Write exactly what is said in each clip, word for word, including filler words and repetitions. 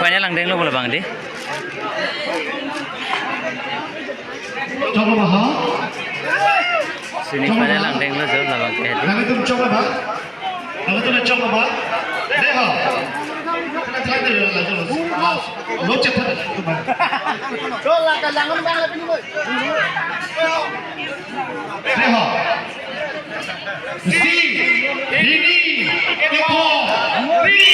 Final angdenglo bola bang di. Choklo ba ha? Semi final angdenglo jo labang ke di. Nangitum choklo ba? Nangitum choklo ba? Dei ha. Lo chepa. Choklo ka langan bang la pini boy. Dei ha. Si, hini, kethom, phli.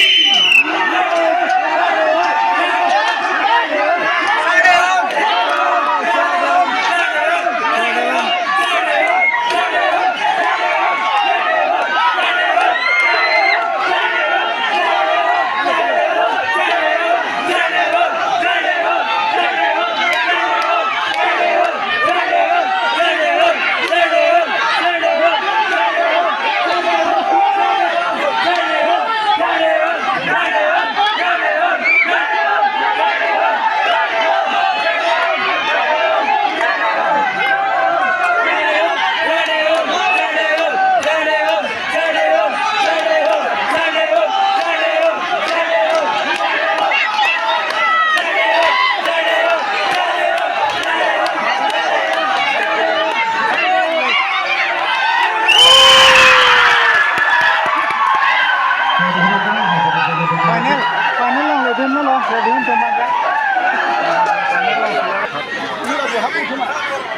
Final, final along ledun lo, ledun teman ka.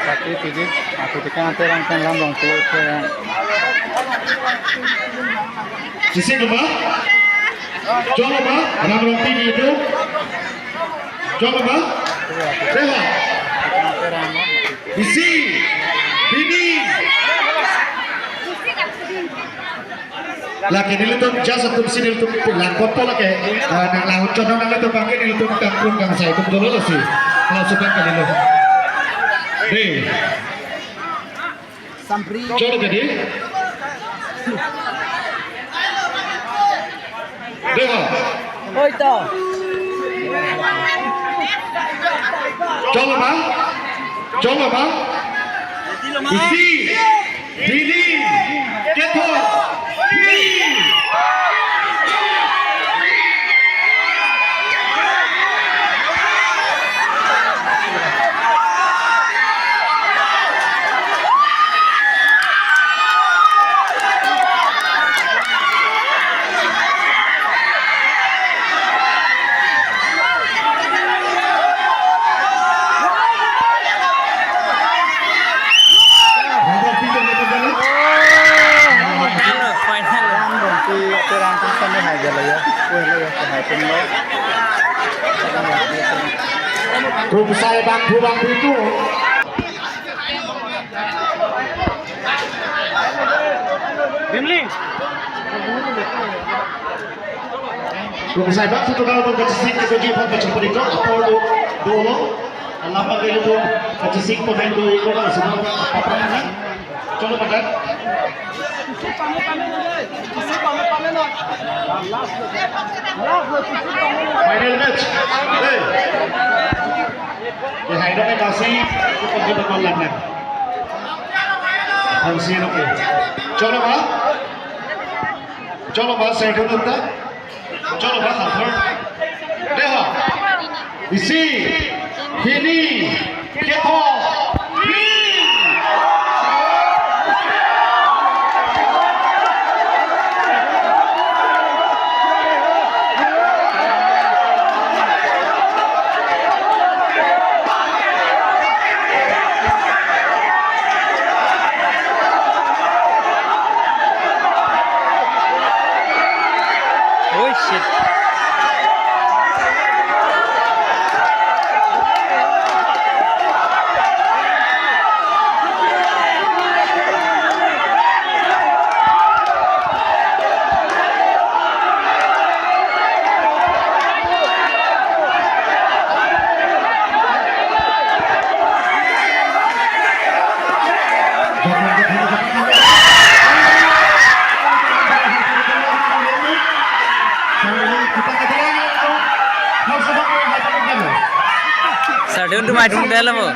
Sakri pijit, aku tekan ante rang pen lam long tu, eh. Sisi ke ba? Choklo ba? Ram Rongpi di itu. Choklo ba? Dei ha. Isi. Hini. Lake nelitum just atum si nelitum langkot po lake. Ah, nang lahut chodong nanglitum bangke nelitum tangkun kangsai atum dolo si. Kalau sudah kali lo. Dei. Sampri. Choklo jadi. Dei ha. Oi to. Choklo ba? Choklo ba? Isi, hini, kethom, phli. Final, final. Ram Rongpi aterang tum sami hai jalo ya. Weh lo ya, hai tum lo. Krungsai bangphu bangphu tu. Bimli. Krungsai bangphu tu kalau kachisik ke tujuh pon pacang pedikot, apor do, dolo. Alama ke lu kachisik pemain do iko kalau semua apa-apa. Choklo padat. Final match. Hey. Ye hai dong nasi, ko ko ko lang na. Hansi no ke. Choklo ba? Choklo ba, sir, choklo ta. Choklo ba, sir. Dei ha. Isi, hini, kethom, phli. Oh shit. Sir, dia untuk main dulu bo.